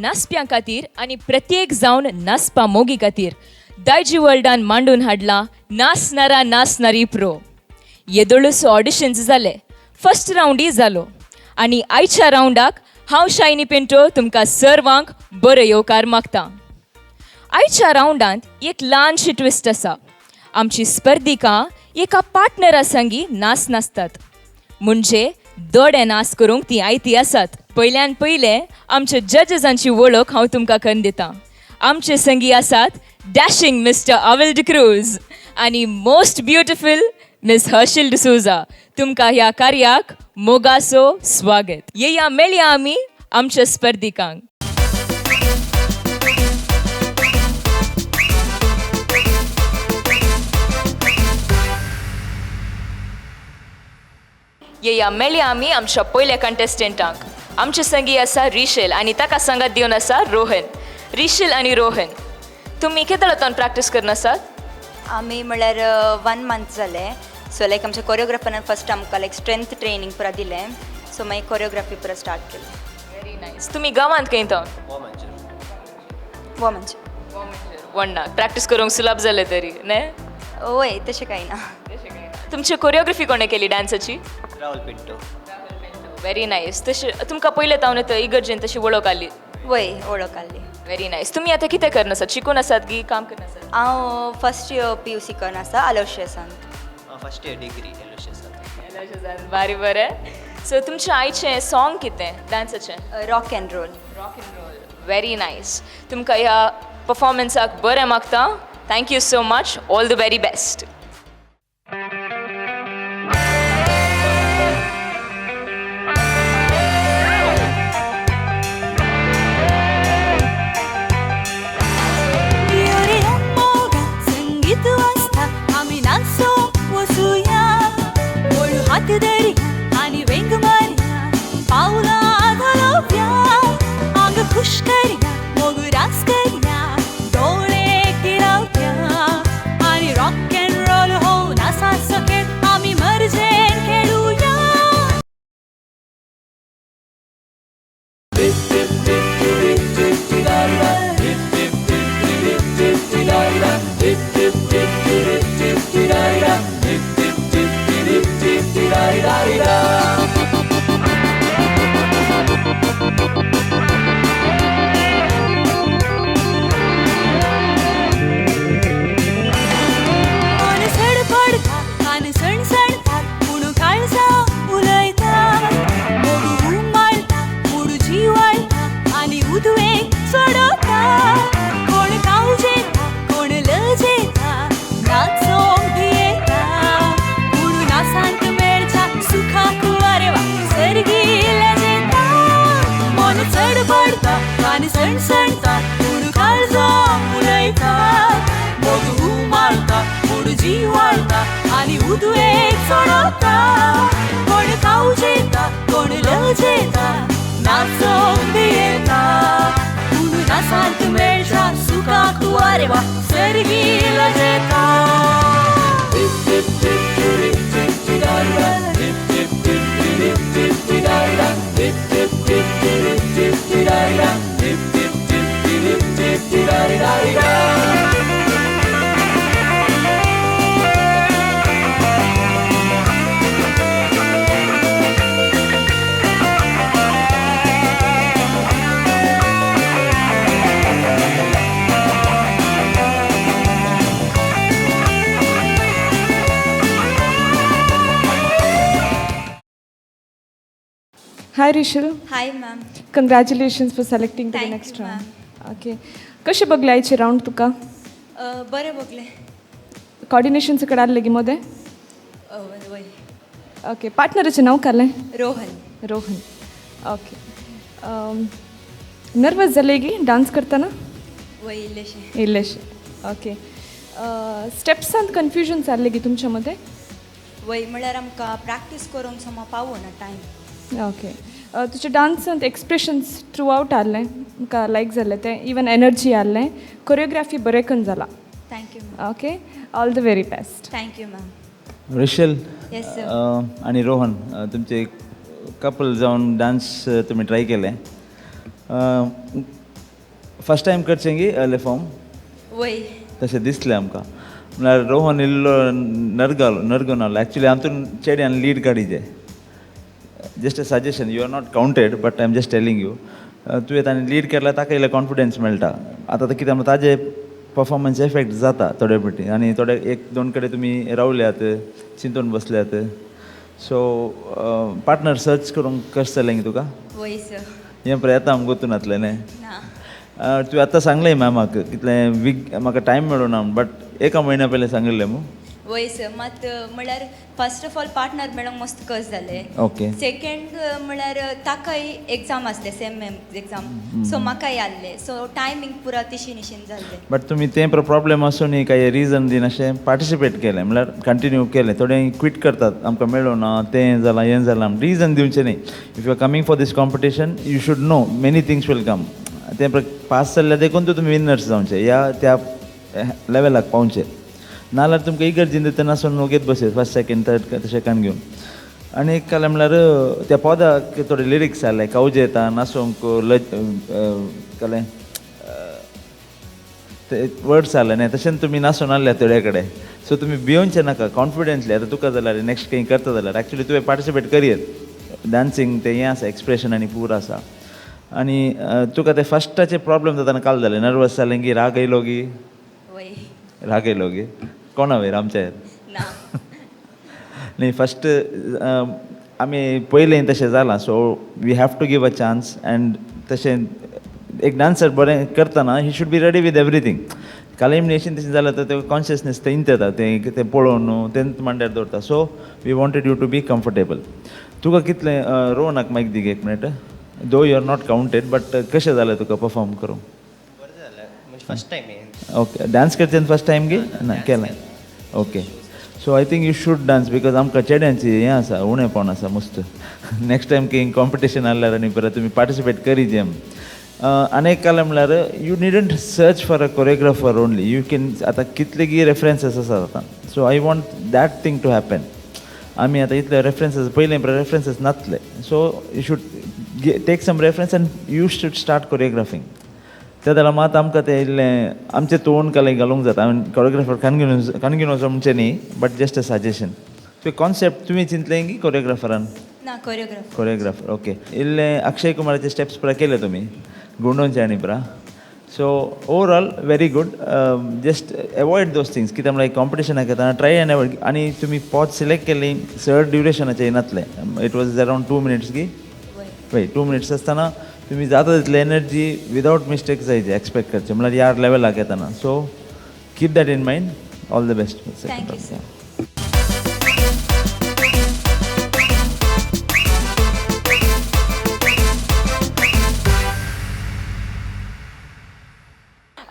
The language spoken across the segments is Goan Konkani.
नाचप्यां खातीर आनी प्रत्येक जावन नाचपा मोगी खातीर दायजी वर्ल्डान मांडून हाडला नाचणारा नाचणारी प्रो. येदोळूस ऑडिशन्स जाले, फर्स्ट रावंडय जालो आनी आयच्या रावंडाक हांव शायनी पिंटो तुमकां सर्वांक बरो येवकार मागता. आयच्या रावंडांत एक ल्हानशी ट्विस्ट आसा. आमची स्पर्धिका एका पार्टनरा संगी नाच नाचतात, म्हणजे दोडे नाच करूंक ती आयती आसात. पयल्यान पयले आमच्या जजेसांची वळख हांव तुमकां करून दितां. आमचे संगी आसात डॅशिंग मिस्टर अविल डिक्रूज आनी मोस्ट ब्युटिफूल मिस हर्शील डिसोजा. तुमकां ह्या कार्याक मोगासो स्वागत. येया मेळया आमी आमच्या स्पर्धिकांक. येया मेळया आमी आमच्या पयल्या कंटेस्टंटांक. आमचे संगी आसा रिशेल आनी ताका सांगात दिवन आसा रोहन. रिशेल आनी रोहन, तुमी केदळांतल्यान प्रॅक्टीस करून आसात? आमी म्हणल्यार 1 मंथ जाले. सो लायक आमच्या कोरियोग्राफरान फर्स्ट आमकां लायक स्ट्रेंथ ट्रेनींग पुरा दिलें. सो मागीर कोरियोग्राफी पुरा स्टार्ट केली. Very nice. तुमी गांवांत खंय तो? वोमनचे. वण्णा प्रॅक्टीस करूंक सुलभ जालें तरी न्ही? वय, तशें कांय ना. तुमची कोरियोग्राफी कोणें केली डान्साची? राहुल पिंटो. Very nice. तशें तुमकां पयलें तावन थंय इगर्जेन तशी वळख आसली? वय, वळख आसली. Very nice. तुमी आतां कितें करना आसात, शिकून आसात की काम करना आसात? हांव फर्स्ट इयर PUC करन आसा आलोशियसान. फर्स्ट इयर डिग्री एलोशियसान. बारी बरें. सो तुमचें आयचें सॉंग कितें डान्साचें? Rock and roll. Rock and roll. Very nice. तुमकां ह्या पफॉर्मन्साक बरें मागता. Thank you so much. All the very best. संगीत वाजता आमी नाचोंक वचुया, हळू हात धरया आनी वेंग मारया, पावलां धरोवया, आंग खुश करया, मोग रास करया, दोळे किरावया आनी रॉक एंड रोल हो नाचाचो खेळ आमी मर्जेन खेळुया. मन सडपडटा, कान सणसणटात, पूण काळजां उलयता, मोग उमाळटा, मूड जिवाळटा आनी उदवेग चडोवता. कोण कावजेता, कोण लजेता, नाचोंक भियेता, पूण नाचांत मेळच्या सुखाक वारे वा सर्गी लजेता. मन चडपडटा, कान सणसणटा, पूण काळजां उलयता, मोग उमाळटा, मूड जिवाळटा आनी उदवेग चडोवता. कोण कावजेता, कोण लजेता, नाचोंक भियेता, पूण नाचांत मेळच्या सुखाक वारे वा सर्गी लजेता. Hi Rishil. Hi ma'am. Congratulations for selecting to the Thank next you, round. Okay. कशें बघले आयचे रावंड तुका? बरें बघलें. कॉर्डिनेशन सकड आसलें गी मदें? वय. ओके. पार्टनराचें नांव काडलें? रोहन. रोहन. ओके. नर्वस जालें गी डान्स करतना? वय, इल्लेशें. इल्लेशें. ओके. स्टेप्सांत कन्फ्युजन जाल्लें गी तुमच्या मदें? वय, म्हणल्यार आमकां प्रॅक्टीस करूंक समा पावना टायम. ओके. तुज्या डान्सांत एक्सप्रेशन्स थ्रू आवट आहलें, म्हाका लायक जालें तें. इवन एनर्जी आहलें, कोरियोग्राफी बरें करून जाला. Thank you ma'am. Okay, all the very best. Thank you ma'am. Rishil Yes, sir. आनी रोहन, तुमचे कपल जावन डान्स तुमी ट्राय केलें. फर्स्ट टायम करचें अर्ले फॉर्म वय. तशें दिसलें आमकां. म्हळ्यार रोहन इल्लो नर्गालो, नर्गोन आहलो. एक्चुली हातून चेड्यान lead काडिजे. Just a suggestion, you are not counted, but I am just telling you. तुवें ताणें लीड केल्यार ताका इल्लें कॉन्फिडन्स मेळटा. आतां कितें म्हणटा, ताजे परफॉर्मन्स इफेक्ट जाता थोडे फावटी आनी थोडे एक दोन कडेन तुमी रावल्यात, चिंतून बसल्यात. सो पार्टनर सर्च करूंक कशें जालें तुका? वय सर. हें प्रयत्न आमकां गोतून नातलें न्ही. ना. तुवें आतां सांगलें मॅमाक कितलें वीक म्हाका टायम मेळूना, बट एका म्हयन्या पयलीं सांगिल्लें मू? वय सर, मात म्हळ्यार फर्स्ट ऑफ ऑल पार्टनर मेळोंक मस्त कस जालें. सेकंड म्हळ्यार ताकाय एग्जाम आसले, सेम एग्जाम, सो म्हाकाय आहले, सो टायमींग पुरा तिशी निशीन जाल्लें. बट तुमी तें प्रॉब्लेम आसून काय रिजन दिना अशें पार्टिसिपेट केलें, म्हळ्यार कंटिन्यू केलें. थोडे क्विट करतात, आमकां मेळूना, तें जालां, हें जालां. रिजन दिवचें न्ही. If you are coming for this competition, you should know many things will come. तें पास जाल्ल्या देखून तुमी विनर्स जावचें या त्या लेवलाक पावचें. नाल्यार तुमकां इगर्जीन दितना नासून वगेत बसयत फर्स्ट सेकेंड थर्ड तशें काण घेवन. आनी एक कालें म्हळ्यार त्या पोदाक थोडे लिरिक्स आहले, कावजे येता नासूंक लज कलें ते वर्ड्स आहले न्ही, तशेंच तुमी नासून आहले थोड्या कडेन. सो तुमी भियोनचें नाका, कॉन्फिडंटली. आतां तुका जाल्यार नेक्स्ट खंय करता जाल्यार एक्चुली तुवें पार्टिसिपेट करयेत, डांसींग तें हें आसा, एक्सप्रेशन आनी पूर आसा. आनी तुका ते फस्टाचे प्रॉब्लम जाताना काल जालें, नर्वस जालें की राग येयलो की? वय. राग येयलो की कोणा वयर? आमच्या? ना. न्ही, फस्ट आमी पयलें तशें जालां, so we have to give a chance. And तशें एक डांसर बरें करतना he should be ready with everything. काल तशें जालें तर तें कॉन्शियसनेस थंयच येता, तें तें पळोवन न्हू तेंच मांड्यार दवरता. So we wanted you to be comfortable. तुका कितलें रोहनाक मायक दी एक minute, though you are not counted, but कशें जालें तुका परफॉर्म करूंक? बरें जालें, म्हणजे फर्स्ट टायम हें. ओके, डांस करचें फर्स्ट टायम गी ना केलें? Okay, so I think you should dance because आमकां चेड्यांची हें आसा, उणेपण आसा मस्त. नेक्स्ट टायम की कॉम्पिटिशन आहल्यार आनी परत तुमी पार्टिसिपेट करी जेम. आनी एक कालें म्हणल्यार you needn't search for a choreographer only, you can आतां कितलेगी रेफरन्सीस आसात आतां. So I want that thing to happen. आमी आतां इतले रेफरन्सीस, पयलीं रेफरन्सीस नासले, so you should take some reference and you should start choreographing. ते जाल्यार मात आमकां तें इल्लें आमचें तोंड कालें घालूंक जाता. आमी कोरियोग्राफर कान घेवन कान घेवन वचो म्हणचें न्ही, बट जस्ट अ सजेशन. तुवें कॉन्सेप्ट तुवें चिंतलें की कोरियोग्राफरान? ना, कोरियोग्राफर. Choreographer, okay. इल्लें अक्षय कुमाराचे स्टेप्स पुरा केले तुमी गुंडोवचे आनी पुरा. So overall very good, just avoid those things. कित्याक म्हणल्यार कॉम्पिटिशनाक येतना ट्राय एंड एवॉयड. आनी तुमी पॉज सिलेक्ट केली चड ड्युरेशनाचें नासलें, it was around 2 minutes की? वय, 2 मिनिट्स आसतना तुमी जाता तितले एनर्जी विदावट मिस्टेक जायचे एक्सपेक्ट करचे, म्हणल्यार ह्या लेवलाक येतना. So keep that in mind. All the best. Thank you sir.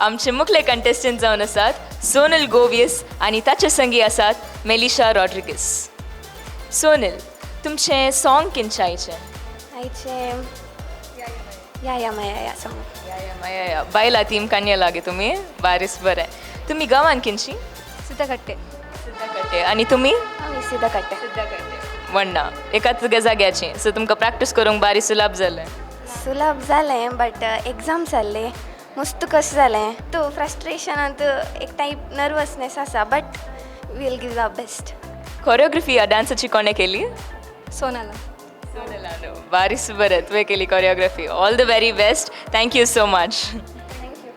आमचे मुखले कंटेस्टंट जावन आसात सोनल गोवियस आनी ताचे संगी आसात मेलिशा रॉड्रिगीस. सोनल, तुमचें सॉंग किंचे आयचें? आयचें या या माया या सॉंग. या या माया या. बायला टीम कान्या लागे तुमी बारीस बरें. तुमी गांवान किंची? सिद्धकट्टे. सिद्धकट्टे. आनी तुमी? आमी सिद्धकट्टे. सिद्धकट्टे वण्णा एकाच जाग्याची, सो तुमकां प्रॅक्टीस करूंक बारी सुलाभ जालें? सुलभ जालें, बट एग्जाम जाल्ले मस्त कशें जालें, तो फ्रस्ट्रेशनांत एक टायप नर्वसनेस आसा, but we'll give our best. Choreography ह्या डांसाची कोणें केली? सोनाला. सोनलान, बारीस बरें, तुवें केली choreography. All the very best, thank you so much. Thank you.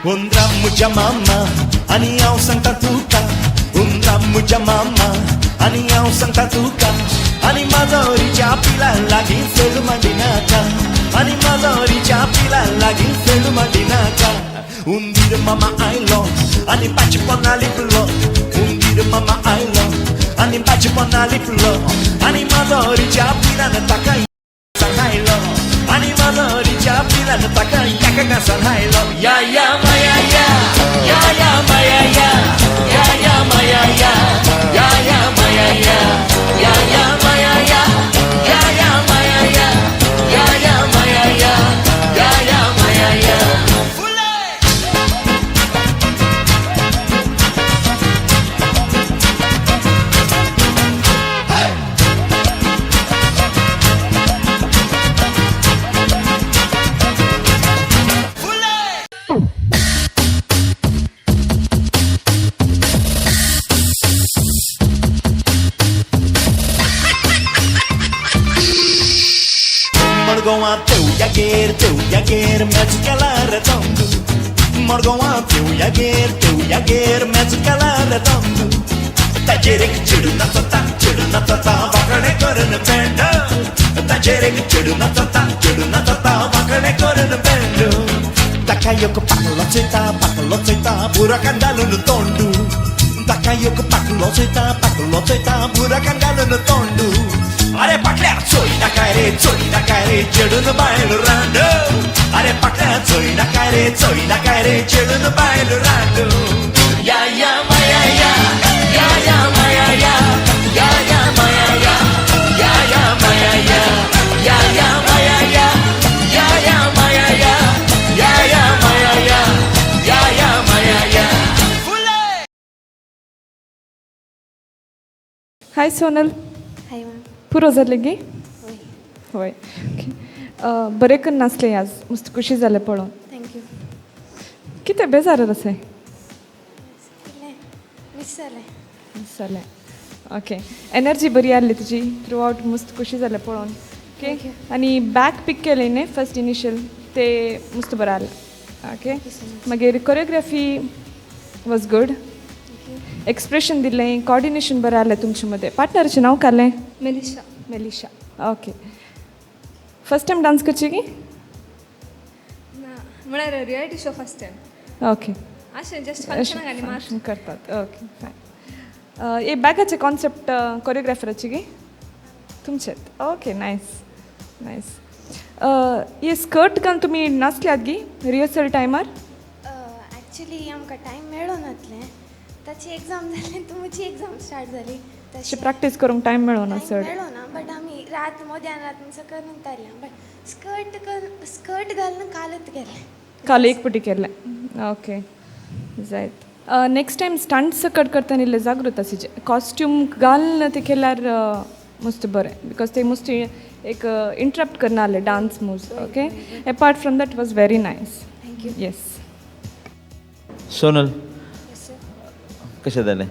उंदरा म्हज्या मामा आनी हांव सांगता तुका, उंदरा म्हज्या मामा आनी हांव सांगता तुका, आनी माजोरीच्या पिला लागीं सेलू मांडिनाका, आनी माजोरीच्या पिला लागीं सेलू मांडिनाका. उंदीर मामा आयलो आनी पाची पोना लिपलो, उंदीर मामा आयलो आनी पाची पोना लिपलो, आनी माजोरीच्या पिलान ताका सांगायलो, आनी माजोरीच्या पिलान ताका एका घासान हायलो. या या माया या, या या माया या, या या माया या, या या माया या, या या माया या, या या माया या, या या माया या, या या माया या. मडगांवां तेवयागेर तेवयागेर मॅच केला रे तंदू. मडगांवां तेवयागेर तेवयागेर मॅच केला रे तंदू. ताचेर एक चेडूं नाचता चेडूं नाचता वांकडें करून पेंड. ताचेर एक चेडूं नाचता चेडूं नाचता वांकडें करून पेंड. ताका एक पाकलो चोयता पाकलो चोयता बुराकान घालून तोंडू. ताका एक पाकलो चोयता पाकलो चोयता बुराकान घालून तोंडू. अरे पाटल्या चोय नाका रे चोय नाका रे चेडून बायल रांड. अरे पाटल्या चोय नाका रे चोय नाका रे चेडून बायल रांड. या या माया या, या या माया या, या या माया या, या या माया या, या या माया या, या या माया या, या या माया या, या या माया या. हाय सोनल. हाय मॅम. पुरो जालें गे? वय. वय, ओके. बरें करून नाचलें आज, मस्त खुशी जालें पळोवन. Thank you. कितें बेजार आसा? कितलें मिस जालें. मिस जालें, ओके. एनर्जी बरी आहली तुजी थ्रू आवट, मस्त खुशी जालें पळोवन. ओके, आनी बॅक पीक केलें न्ही फर्स्ट इनिशियल, ते मस्त बरें आहलें. ओके, मागीर कोरियोग्राफी वॉज गूड, एक्सप्रेशन दिलें, कॉर्डिनेशन बरें आहलें तुमचे मदें. पार्टनराचें नांव काडलें? Melisha. Melisha, okay. First time dance करची की? ना, म्हळ्यार reality show first time. Okay. अशें जस्ट फंक्शनाक आनी मात. फंक्शन करतात, ओके फायन. हे बॅगाचे कॉन्सेप्ट कोरियोग्राफराचे की तुमचेत? Okay, nice nice. हे स्कर्ट घालून तुमी नाचल्यात गी रिहर्सल टायमार? एक्चुली आमकां टायम मेळो नातलें. ताची एग्जाम जाली, तुमची एग्जाम स्टार्ट जाली. अशें प्रॅक्टीस करूंक टायम मेळना चड? मेळो ना, बट आमी रात मध्यान रात म्हणसर करून बट स्कर्ट घालून कालत गेलें. काल एक पटी केलें, ओके जायत. नेक्स्ट टायम स्टंट्स कट करतना इल्लें जागृत आसचें, कॉस्ट्यूम घालून ते केल्यार मस्त बरें, because ते मस्त एक इंटरप्ट करना आहले dance moves. Okay, apart from that was very nice. Thank you. Yes. Sonal, कशें जालें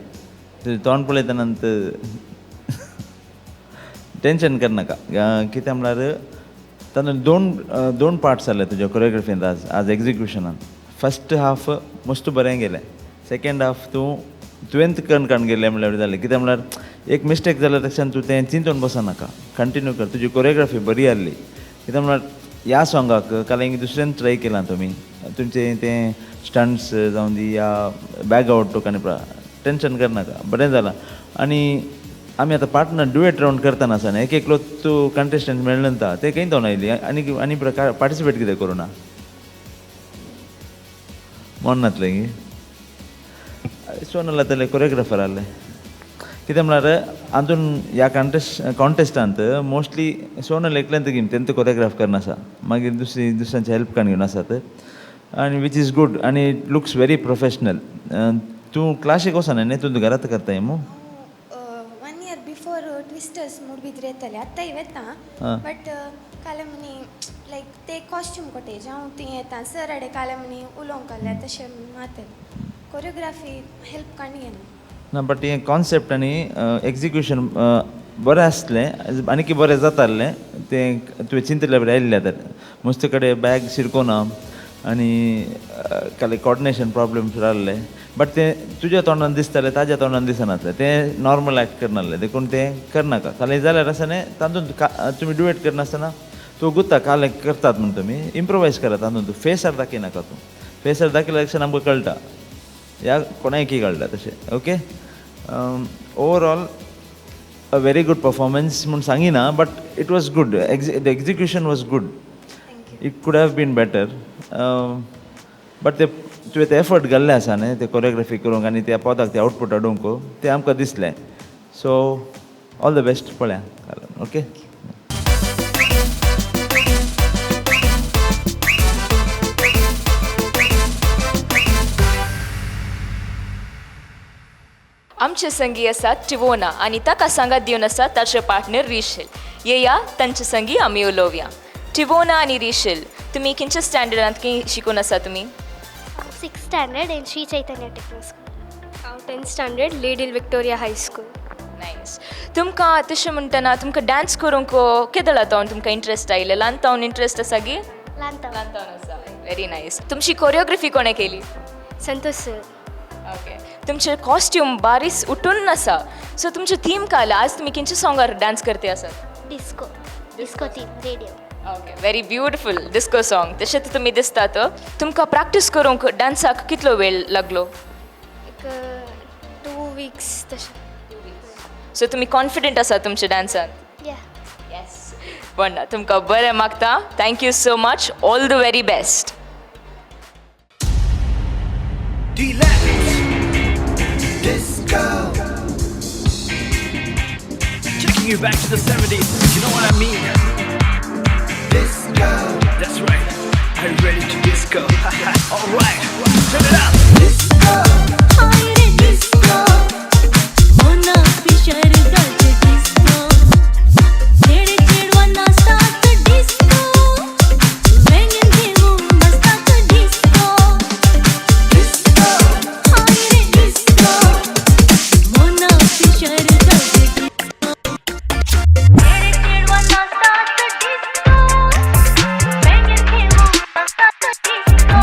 तुजें तोंड पळयतना? टेंशन करनाका. कितें म्हणल्यार तातूंत दोन दोन पार्ट्स जाले तुज्या कोरियोग्राफींत आज आज एग्जिक्युशनान. फर्स्ट हाफ मस्त बरें गेलें, सेकेंड हाफ तूं तुवेंत करून काडून गेलें म्हणल्यार जालें. कितें म्हणल्यार एक मिस्टेक जाल्यार तशें तूं तें चिंतून बसनाका, कंटिन्यू कर. तुजी कोरियोग्राफी बरी आहली. कितें म्हणल्यार ह्या सोंगाक काल दुसऱ्यान ट्राय केलां तुमी, तुमचें तें स्टंट्स जावं दी या बॅग आवट आनी टेंशन करनाका, बरें जालां. आनी आमी आतां पार्टनर डुएट रावंड करतना आसतना एक एकलो तूं कंटेस्टंट मेळ्ळो न्ही, ते खंय तोंड आयली आनी आनी प्रकार पार्टिसिपेट कितें करूं ना मोन नातलें की सोनल जातलें कोरियोग्राफर आहलें. कितें म्हणल्यार हातून ह्या कॉन्टेस्टांत मोस्टली सोनल एकल्यान घेवन तेंच कोरियोग्राफ करना आसा, मागीर दुसरी दुसऱ्यांचे हेल्प काडून घेवन आसात, आनी which is good आनी it looks very professional. तूं क्लासीक वचना न्ही, तूं घरांत करताय मू? 1 year before twisters Moodbidri येताले, आतांय वेता, बट काले म्हणी लायक ते कॉस्ट्यूम कॉटेज हांव थंय येता सर आडे काले म्हणी उलोवंक आहल्या तशें मात कोरियोग्राफी हेल्प काडून घेना ना. बट हें कॉन्सेप्ट आनी एक्जिक्युशन बरें आसलें, आनीकी बरें जातालें तें तुवें चिंतलें बरें आयिल्लें तर मस्त कडेन बॅग शिरकोना आनी काल कॉर्डिनेशन प्रॉब्लम्स आहले, बट तें तुज्या तोंडान दिसतालें ताज्या तोंडान दिसनासलें, तें नॉर्मल एक्ट करनासलें, देखून तें करनाका. काल जाल्यार आसा न्ही तातूंत तुमी डुएट करनासतना तूं गुत्ता काल करतात म्हूण तुमी इम्प्रोवायज करात तातूंत, फेसार दाखयनाका तूं, फेसार दाखयल्यार लक्षान आमकां कळटा ह्या कोणायकी कळटा तशें. Okay, overall a very good performance म्हूण सांगिना, but it was good, the execution was good. It could have been better, but ते तुवें ते एफर्ट घाल्ले आसा न्ही ते कोरियोग्राफी करूंक आनी त्या पदाक ते आउटपूट हाडूंक तें आमकां दिसलें. So all the best. पळया, ओके. आमचे संगी आसा टिवोना आनी ताका सांगात दिवन आसा ताचे पार्टनर रिशील. येया तांचे संगी आमी उलोवया. टिवोना आनी रिशील, तुमी खंयच्या स्टँडर्डांत खंय शिकून आसा तुमी? 6th standard in Sri Chaitanya Techno School. हांव 10th standard, Lady Victoria High School. Nice. तुमकां तशें म्हणटना तुमकां डान्स करूंक केदळा तावन तुमकां इंट्रस्ट आयले? ल्हान तावन इंट्रस्ट आसा गी? ल्हान तावन. ल्हान तावन आसा. Very nice. तुमची कोरियोग्राफी कोणें केली? संतोष सर. ओके. तुमचें कॉस्ट्यूम बारीस उठून आसा. सो तुमचें थीम काय? आज तुमी खंयच्या सोंगार डान्स करते आसात? Disco. Disco theme, radio. Okay, very beautiful disco song. तशें तुमी दिसतात. तुमकां प्रॅक्टीस करूंक डान्साक कितलो वेळ लागलो? एक 2 weeks तशें. सो तुमी कॉन्फिडंट आसा तुमच्या डान्सान? या. येस. पण तुमकां बरें मागता. Thank you so much. All the very best. Disco. Taking you back to the 70s, you know what I mean? Disco. That's right. Are you ready to disco? All right, turn it up. Disco. Disco. Mona Fisher does disco. Chede chedwa start disco. Wengen demu mastat disco. Disco. Hi disco. Mona Fisher does disco. Chede chedwa start disco. Wengen demu mastat disco.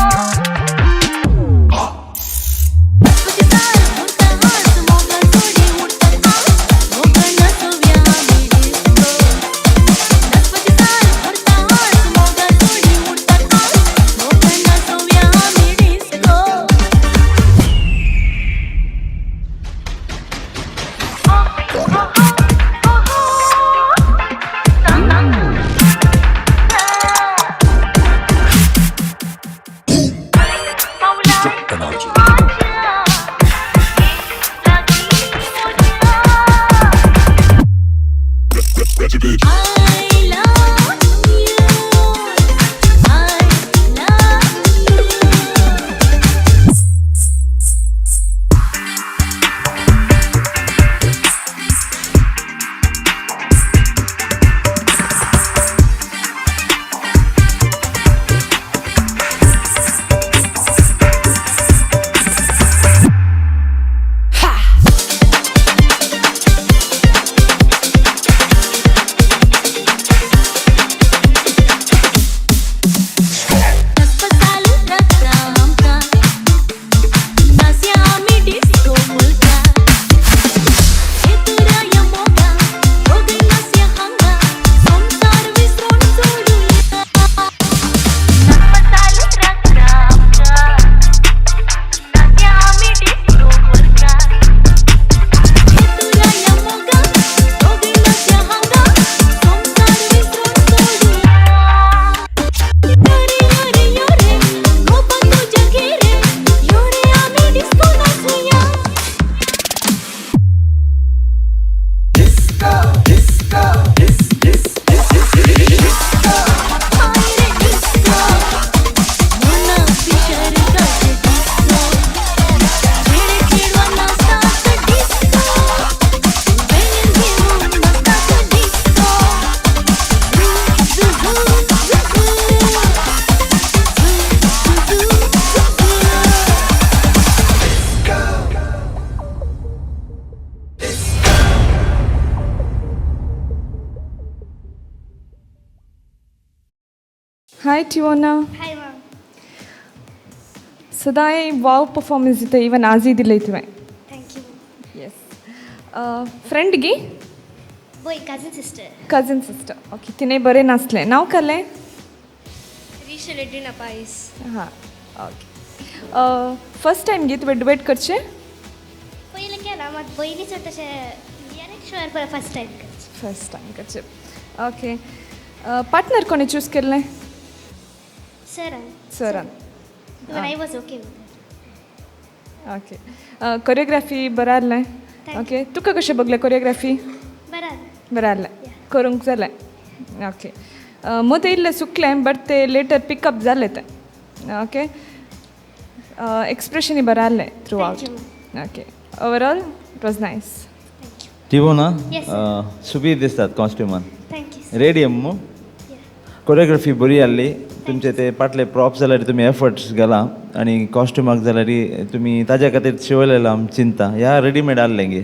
Hi Tivona. Hi ma'am. सदांय वाव परफॉर्मन्स दिता, इवन आजय दिले तुवें. Thank you. Yes. Friend गी? Boy, cousin sister. Cousin sister. Okay, तिने बरें नाचलें. नांव काडलें? रिशल एड्रिना पायस. हां, ओके. फर्स्ट टायम गी तुवें डुएट करचें? पयलें केलां मात पयलींच तशें रियलिटी शोआर फर्स्ट टायम करचें. फर्स्ट टायम करचें. ओके. पार्टनर कोणें चूज केल्लें? सरान. सरान. Even I was okay with. Okay, choreography बरें आहलें. ओके, तुका कशें बगलें कोरियोग्राफी? बरें. बरें आहलें, करूंक जालें. ओके, मोदें इल्लें चुकलें बट ते लेटर पिकअप जालें तें. ओके, एक्सप्रेशनूय बरें आहलें throughout. Okay, overall it was nice. टिवोना. Yes, sir. Subir दिसतात कॉस्ट्युमान. Thank you. Ready Ammu? Choreography बरी आहली तुमचे, ते पाटले प्रॉप्स जाल्यार तुमी एफर्ट्स घाला आनी कॉस्ट्युमाक जाल्यार तुमी ताज्या खातीर शिवयलेला आमी चिंता ह्या रेडीमेड आहलें गे?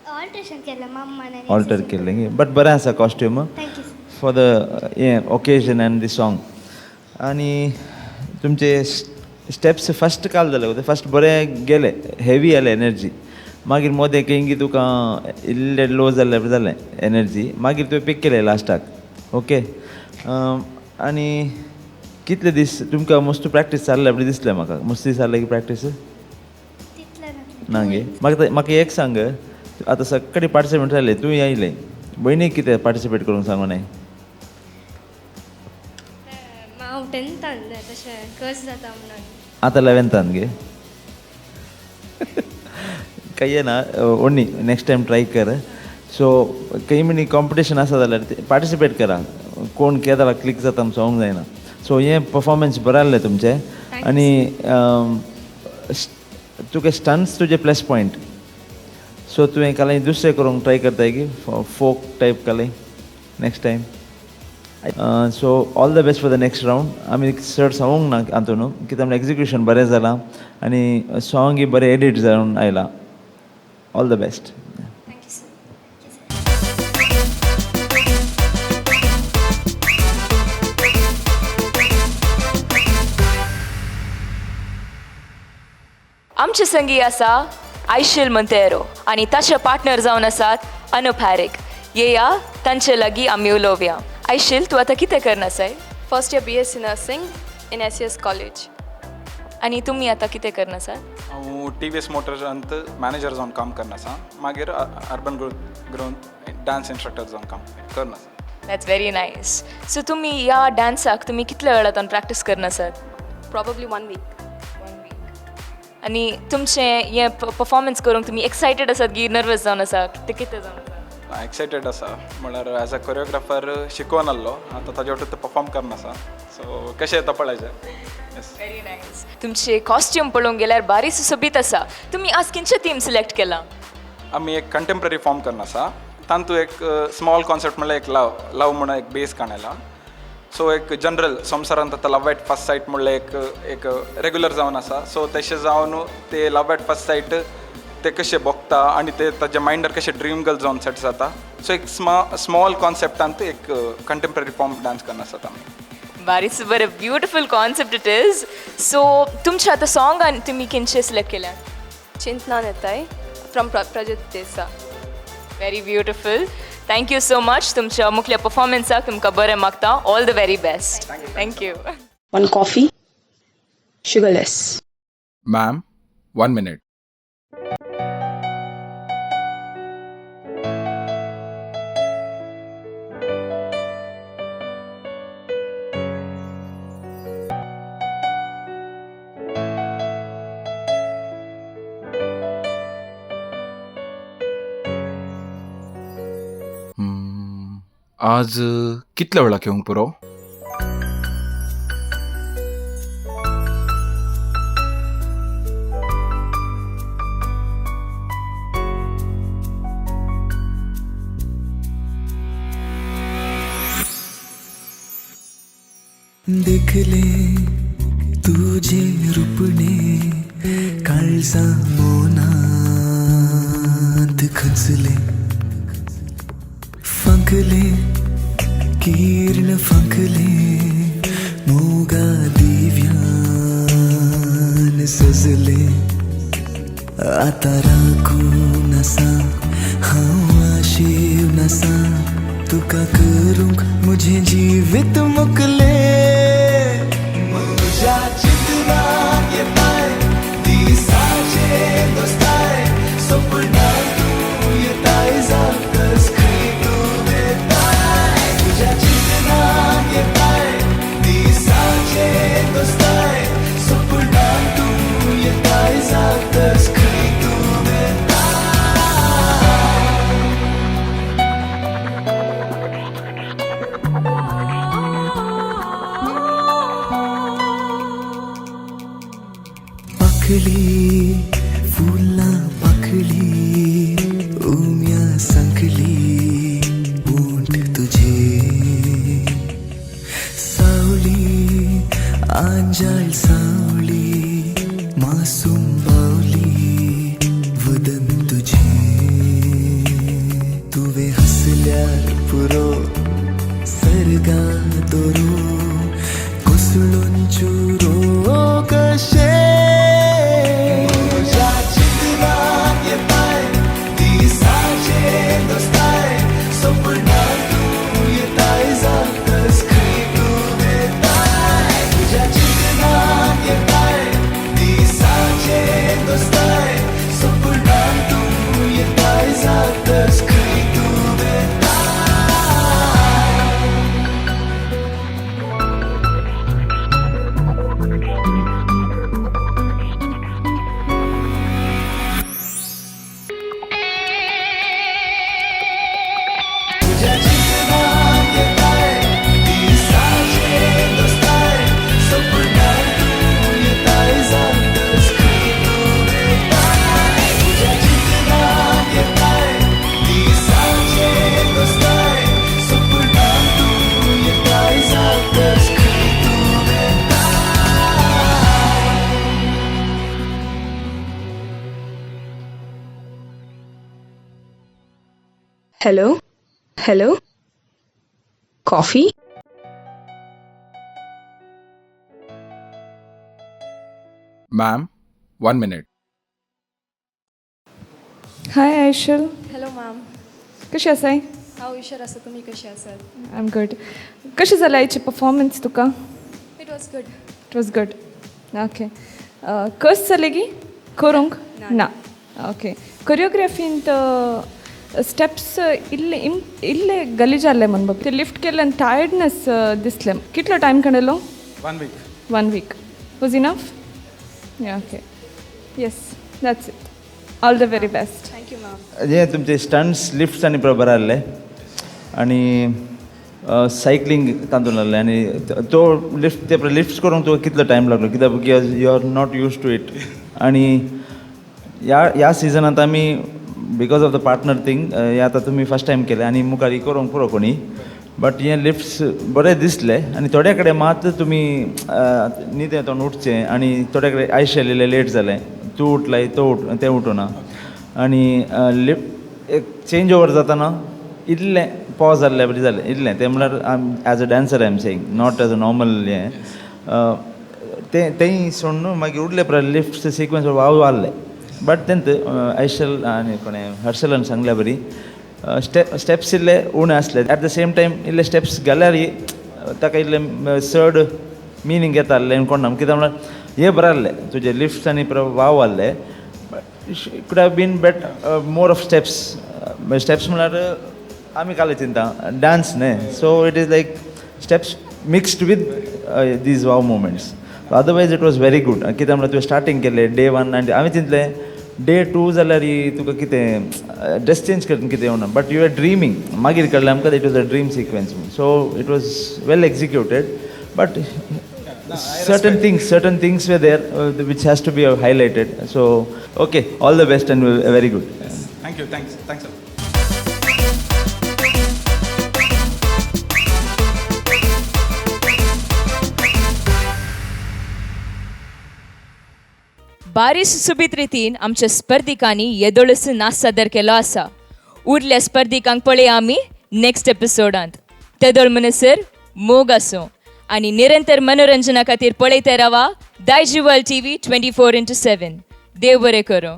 ऑल्ट्रेशन केलें माम्मान आनी ऑल्टर केल्लें गे, बट बरें आसा costume. Thank you. For the हें ओकेजन एंड the song. आनी तुमचे स्टेप्स फस्ट काल जाले, फस्ट बरें गेले, हेवी आले एनर्जी, मागीर मोदें खंय तुका इल्लें लो जाल्लें जालें एनर्जी, मागीर तुवें पीक केलें लास्टाक. ओके, आनी कितले दीस तुमकां मस्त प्रॅक्टीस जाल्लें आपलें दिसलें म्हाका? मस्त दीस जाले की प्रॅक्टीस ना गे? म्हाका म्हाका एक सांग, आतां सगळे पार्टिसिपेंट जाले, तूं आयलें, भयणीक कितें पार्टिसिपेट करूंक सांगू नाय? हांव टेंथान तशें कस जाता म्हणून. आतां लेवन्थान गे? काही ना, ओन्नी नेक्स्ट टायम ट्राय कर. सो खंय म्हणी कॉम्पिटिशन आसा जाल्यार पार्टिसिपेट करा, कोण केदाला क्लिक जाता आमचो सांगूंक जायना. सो हें परफॉर्मन्स बरें आहलें तुमचें. आनी तुका स्टंट्स तुजे प्लस पॉयंट, सो तुवें काल दुसरें करूंक ट्राय करताय की फोक टायप काल next time. So all the best for the next round. आमी चड सांगूंक ना हातून कित्याक आमचें एक्जिक्युशन बरें जालां आनी सॉंगय बरें एडिट जावन आयलां. All the best. Thank you sir. आमचे संगी आसा आयशील मंतेरो आनी ताचे पार्टनर जावन आसात अनुप हॅरिक. येया तांचे लागीं आमी उलोवया. आयशील, तूं आतां कितें करना आसाय? First year BSc nursing in SES college. आनी तुमी आतां कितें करना आसात? हांव टीव्हीएस मोटर्सांत मॅनेजर जावन काम करना आसा, मागीर अर्बन ग्रोथ डान्स इन्स्ट्रक्टर जावन काम करना आसा. That's very nice. So तुमी ह्या डान्साक तुमी कितल्या वेळांत प्रॅक्टीस करना आसात? Probably 1 week. आनी तुमचें हें परफॉर्मन्स करूंक तुमी एक्सायटेड आसात की नर्वस जावन आसा? तें कितें जावन आसा? एक्सायटेड आसा, म्हळ्यार एज अ कोरियोग्राफर शिकोवन आहलो, आतां ताजे वटेन परफॉर्म करना आसा, सो कशें येता पळयचें. Very nice. तुमचे कॉस्ट्यूम पळोवंक गेल्यार बारी सुसोबीत आसा. तुमी आज खंयचें थीम सिलेक्ट केलां? आमी एक कंटेम्पररी फॉर्म करना आसा, तातूंत एक स्मॉल कॉन्सेप्ट म्हणल्यार एक लव लव म्हणून एक बेस काडला. सो एक जनरल संवसारांत आतां लव एट फर्स्ट सायट म्हणल्यार एक एक रेगुलर जावन आसा. सो तशें जावन ते लव एट फर्स्ट सायट ते कशें भोगता आनी ते ताज्या मायंडार कशें ड्रीम गर्ल जावन सेट जाता. सो एक स्मॉल कॉन्सेप्टांत एक कंटेम्पररी फॉर्म डान्स करना आसात आमी. बारीच बरें, beautiful concept it is. So तुमच्या आतां सॉंगान तुमी खंयचें सिलेक्ट केल्या? चिंतना नेताय फ्रॉम प्रजित देसा. Very beautiful. Thank you so much. तुमच्या मुखल्या परफॉर्मन्साक तुमकां बरें मागता. All the very best. Thank you. 1 coffee, sugarless. Ma'am, 1 minute. आज कितल्या वेळा घेवंक पुरो? देखले तुझे रुपणे काळजा मोनात खचले, फंकले किरण फंकले मोगा दिव्यान सजले. आता राखून आसा हांव आशेवन आसा तुका करूंक मुझे जिवीत मुकले. म्हज्या चिंतनाक येताय दिसाचे दोस्ताय, सपनां तूं येताय जातच खंय तूं वेताय. म्हज्या चिंतनाक येताय दिसाचे Hello, hello, coffee. Ma'am, 1 minute. Hi Aishal. Hello ma'am. कशी आसाय? हांव हुशार आसा, तुमी कशी आसात? I am good. कशी जाली आयची परफॉर्मन्स तुका? It was good. It was good. Okay, कस जालें गी करूंक ना? ओके, कोरियोग्राफींत स्टेप्स इल्ले इल्ले गलीज जाल्ले म्हण बाबा ते लिफ्ट केल्ल्यान टायर्डनेस दिसलें. कितलो टायम काडलो? 1 week. 1 week was enough? Okay, yes, that's it. All the very best. Thank you ma'am. जे तुमचे स्टंट्स लिफ्ट्स आनी बरें आहले आनी सायकलींग तातूंत आहलें आनी तो लिफ्ट ते लिफ्ट्स करूंक तुका कितलो टायम लागलो? कित्याक because you are not used to it. आनी ह्या सिजनांत आमी because of the partner thing हे आतां तुमी फर्स्ट टायम केलें आनी मुखार करूंक पुरो कोणी, बट हे लिफ्ट्स बरें दिसले. आनी थोड्या कडेन मात तुमी न्हिदें तोंड उठचें आनी थोड्या कडेन आयशेल इल्लें लेट जालें, तूं उठलाय तो तें उठूना आनी लिफ्ट एक चेंज ओवर जाताना इल्लें पॉज जाल्ले बरी जालें इल्लें. तें म्हणल्यार as a dancer I am saying, not as a normal हें तें तेंय सोडून मागीर उरले पळय लिफ्ट सिक्वन्स वाव आहले. बट तेंत आयशल आनी कोणें हर्शलान सांगल्या बरी स्टेप्स इल्ले उणें आसले. एट the same time इल्ले स्टेप्स घाल्यार ताका इल्लें चड मिनींग येता आहलें कोण ना. कित्याक म्हणल्यार हे बरें आहलें तुजे लिफ्ट्स आनी वाव आहले, could have been more of steps. Steps म्हणल्यार आमी काले चिंता डान्स न्ही, so it is like steps mixed with these wow moments. Otherwise it was very good. कित्याक म्हणल्यार तुवें स्टार्टींग केलें डे 1 आनी हांवें चिंतलें डे 2 जाल्यार तुका कितें ड्रेस चेंज करून कितें येवना, बट you are dreaming. मागीर कळ्ळें आमकां it was a dream sequence. So it was well executed, but certain things were there which has to be highlighted. So okay, all the best and very good. Yes. Thank you. Thanks a lot. बारीस सुबीत रितीन आमच्या स्पर्धिकांनी येदोळस नाच सादर केलो आसा. उरल्या स्पर्धिकांक पळया आमी नेक्स्ट एपिसोडांत. तेदोळ म्हणसर मोग आसूं आनी निरंतर मनोरंजना खातीर पळयत रावा दायजी वर्ल्ड टीव्ही 24/7. देव बरें करूं.